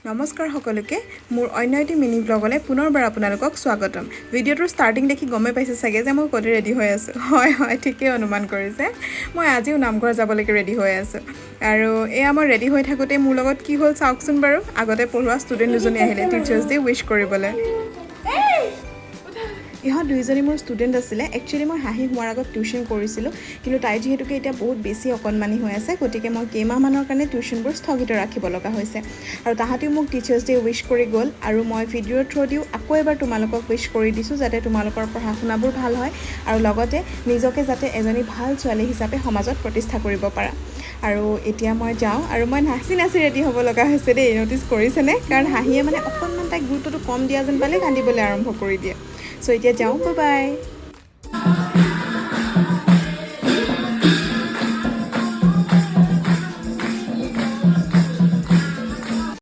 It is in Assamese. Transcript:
নমস্কাৰ সকলোকে, মোৰ অন্য এটি মিনি ব্লগলৈ পুনৰবাৰ আপোনালোকক স্বাগতম। ভিডিঅ'টোৰ ষ্টাৰ্টিং দেখি গমেই পাইছে চাগে যে মই ক'তে ৰেডি হৈ আছোঁ। হয়, ঠিকেই অনুমান কৰিছে, মই আজিও নামঘৰ যাবলৈকে ৰেডি হৈ আছোঁ। আৰু এয়া মই ৰেডি হৈ থাকোঁতে মোৰ লগত কি হ'ল চাওকচোন বাৰু। আগতে পঢ়োৱা ষ্টুডেণ্ট দুজনী আহিলে টিচাৰ্ছ ডে উইচ কৰিবলৈ। ইহঁত দুইজনী মোৰ ষ্টুডেণ্ট আছিলে। একচুৱেলি মই হাঁহি হোৱাৰ আগত টিউশ্যন কৰিছিলোঁ, কিন্তু তাই যিহেতুকে এতিয়া বহুত বেছি অকণমানি হৈ আছে, গতিকে মই কেইমাহমানৰ কাৰণে টিউশ্যনবোৰ স্থগিত ৰাখিব লগা হৈছে। আৰু তাহাঁতেও মোক টিচাৰ্ছ ডে উইচ কৰি গ'ল আৰু মই ভিডিঅ'ৰ থ্ৰু দিও আকৌ এবাৰ তোমালোকক উইচ কৰি দিছোঁ, যাতে তোমালোকৰ পঢ়া শুনাবোৰ ভাল হয় আৰু লগতে নিজকে যাতে এজনী ভাল ছোৱালী হিচাপে সমাজত প্ৰতিষ্ঠা কৰিব পাৰা। আৰু এতিয়া মই যাওঁ আৰু মই নাচি নাচি ৰেডি হ'ব লগা হৈছে দেই। ন'টিছ কৰিছেনে? কাৰণ হাঁহিয়ে মানে অকণমান তাইক গুৰুত্বটো কম দিয়া যেন পালে কান্দিবলৈ আৰম্ভ কৰি দিয়ে। চ' এতিয়া যাওঁ, বাই বাই।